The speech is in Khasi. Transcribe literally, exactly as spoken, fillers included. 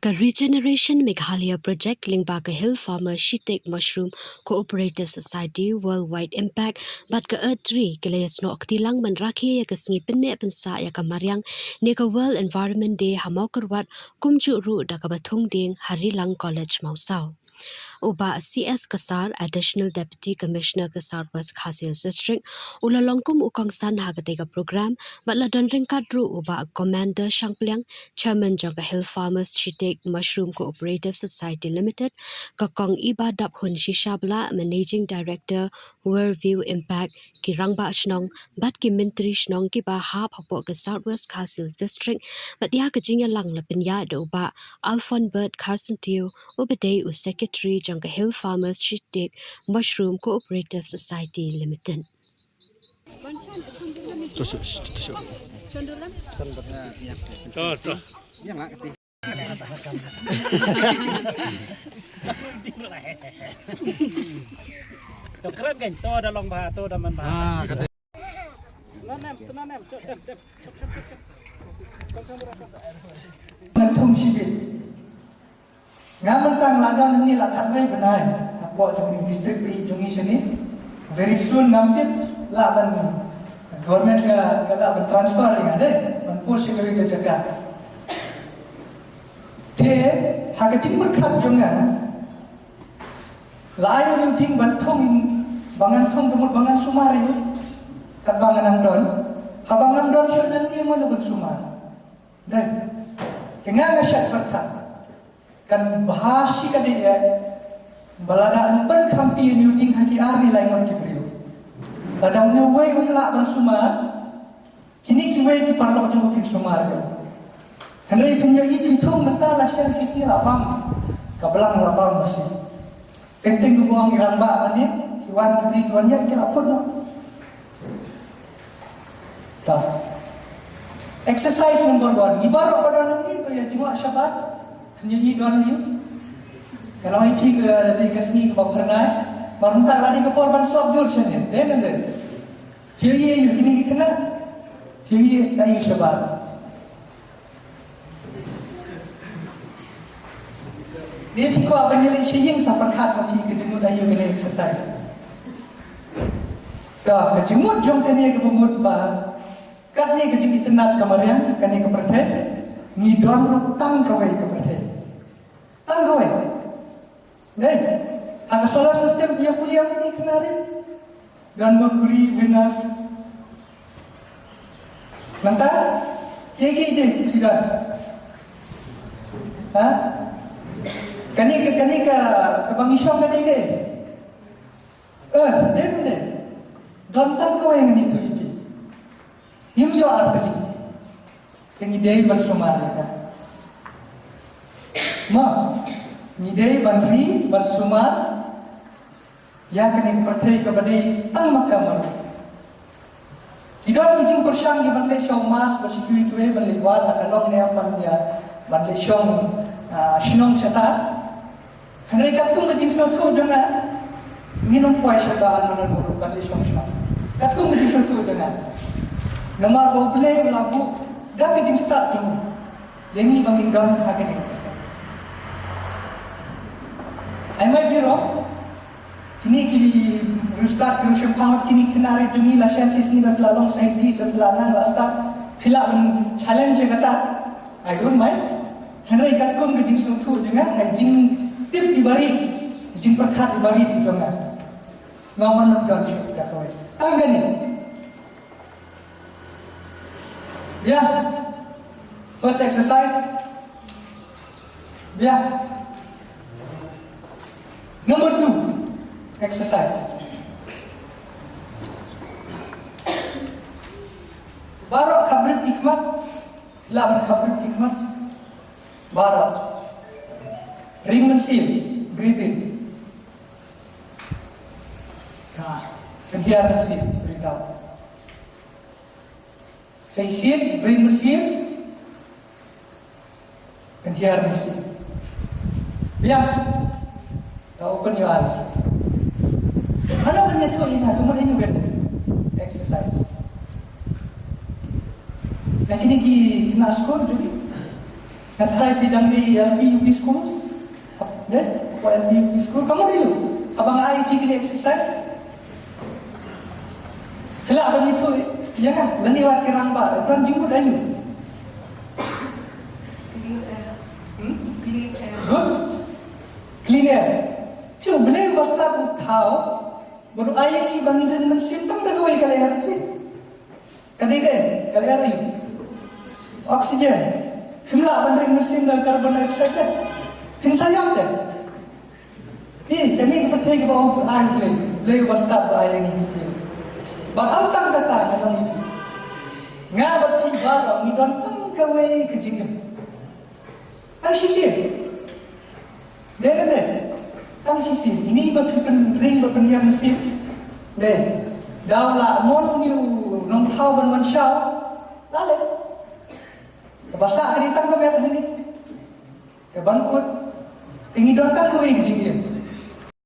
Ka Regeneration Meghalaya Project lyngba ka Hill Farmer Shitek Mushroom Cooperative Society Worldwide Impact bad ka Earth Tree ki la ïasnoh kti lang ban rakhe ïa ka sngi pynneh pynsah ïa ka mariang ne ka World Environment Day ha Mawkyrwat, kumjuh ruh da kaba thung dieng ha Rilang College Mawsaw. U Bah C S Kasar, Additional Deputy Commissioner ka South West Khasi Hills District, u la long kum u kongsan ha katei ka program, bad la don ryngkat ruh u Bah Commander Shangpliang, Chairman jong ka Hill Farmers Shitek Mushroom Cooperative Society Limited, ka Kong Ibadaphun Shishabla, Managing Director, World View Impact, ki rangbah shnong, bad ki myntri shnong kiba hap hapoh ka South West Khasi Hills District, bad ïa ka jingïalang la pynïaid da u Bah Alphonbert Kharsyntiew, uba dei u Secretary jong ka Hill Farmers Shitek Mushroom Cooperative Society Limited. To kren kan, to da long bha, to da man bha. Ah, kata. Tunan em, tunan em, cok, cok, cok. Ngan thung shibit. Nga mynta nga la don hangne la khatwei bnai hapoh jong i district ba ïeit jong ngi shane. Very soon ngam tip lah ban, government ka, ka lah ban transfer ïa nga de, ban post sha kawei ka jaka. Te ha ka jingpyrkhat jong nga, la ai ïa u ding ban thung, ba ngan thung ka mut ba ngan sumar ïa u, katba nga nang don. Haba ngam don shuh nangne mano ban sumar? Dei. Te nga nga shait pyrkhat, kan bha shi katta ïa ba lada ngan pynkhamti ïa u ding ha ki ar ne lai ngut ki briew. Lada une uwei um lah ban sumar, kine kiwei ki paralok jong u kin sumar ïa u. Hynrei phin ïohi, phi thung mynta la shen shisngi la bam, ka blang la bam masi. Kynting ka buh ong i rangbah mane, ki wan ki briew ki wan ïa ki la phut noh. Ta. Exercise number one. Ngi baroh ba don hangne to ïa jngoh shabar. Kynja i don ïa u. Ka long ïa phi ka dei ka sngi kaba phyrnai. Mar mynta la dei ka por ban sop jur shane. Dei ne em dei? Phi ïa u kine ki khynnah. Phi ïa u shabar. Ni phi kwah ban ïaleh sha ïing sa pyrkhat ma phi ka jingmut aïu kane exercise. Ka, ka jingmut jong kane kaba mut ba katne ka jingitynnad ka mariang, kane ka pyrthei, ngi don ruh tang kawei ka pyrthei. Tang kawei. Dei, ha ka solar system ïa pule ïa ki khynnah rit. Don Mercury, Venus. Nangta, kiei kiei de ki don? Ha? Kane ka, kane ka, kaba ngi shong kane ka. Eh, dei ne em dei? Don tang kawei ngan ïathuh ïa phi. Ngim ïoh artylli. Te ngi dei ban sumar ïa ka. Mo, ngi dei ban ri, ban sumar ïa kane ka pyrthei kaba dei tang ma ka mar. Ki don ki jingpyrshang ïa ban leit shong mass ba shi kiwei kiwei, ban leit wad ha ka long ne em, ban ïa, ban leit shong, ah, shnong shata. Hynrei katkum ka jingsngewthuh jong nga, ngin ym poi shata, ngin ym poi ban leit shong shnong. Katkum ka jingsngewthuh jong nga. Namar ba U Blei u la buh da ka jingstad jong u ïa ngi ba ngin don ha kane ka pyrthei. I might be wrong. Kine ki riewstad, ki riewshemphang, kine ki khynnah rit jong ngi la shem shisngi, la long scientist, la nang, la stad. Phi lah ban challenge ïa kata. I don't mind. Hynrei katkum ka jingsngewthuh jong nga, ka jingtip iba rit, jingpyrkhat iba rit jong nga, nga wan ym don shuh da kawei. Tang kane. Biang. First exercise. Biang. Number two exercise. Baroh khapbrip ki khmat. Lah ban khapbrip ki khmat. Baroh. Ring mynsiem. Breathe in. Ka. Pynhiar mynsiem. Breathe out. Sa shisien, ring mynsiem. Pynhiar mynsiem. Biang. Now open your eyes. Mano ban ïathuh ïa nga, kumno ïa nga ban exercise. Ïa kine ki khynnah skul jong ngi. Nga tharai phi dang dei L P U P schools. Dei, ko L P U P school. Ka mut aiu haba nga ai ïa ki kine exercise? Phi lah ban ïathuh ïa nga lane wat ki rangbah, u plan jingmut aiu? Hmm? Good. Clean air. Phi, U Blei uba stad u thaw bad u ai ïa ngi ba ngin ring mynsiem tang da kawei ka lyer, phi. Ka dei de ka lyer aiu? Oxygen. Phim lah ban ring mynsiem da carbon dioxide de. Phin sa ïap de. Phi, kane ka pyrthei kaba u ai U Blei, U Blei uba stad ba ai ïa ngi ki. Bad ym tang kata, nga ong ïa phi, nga bad phi baroh ngi don tang kawei ka jingim. Tang shisien. Dei ne em? Tang shisien. Ine ba phi pynring ba pynïap mynsiem. Dei. Da u la mon une u nongthaw ban wan shaw, la leh. Kaba sah ka dei tang ka met hangne. Ka ban kut. Te ngi don tang kawei ka jingim.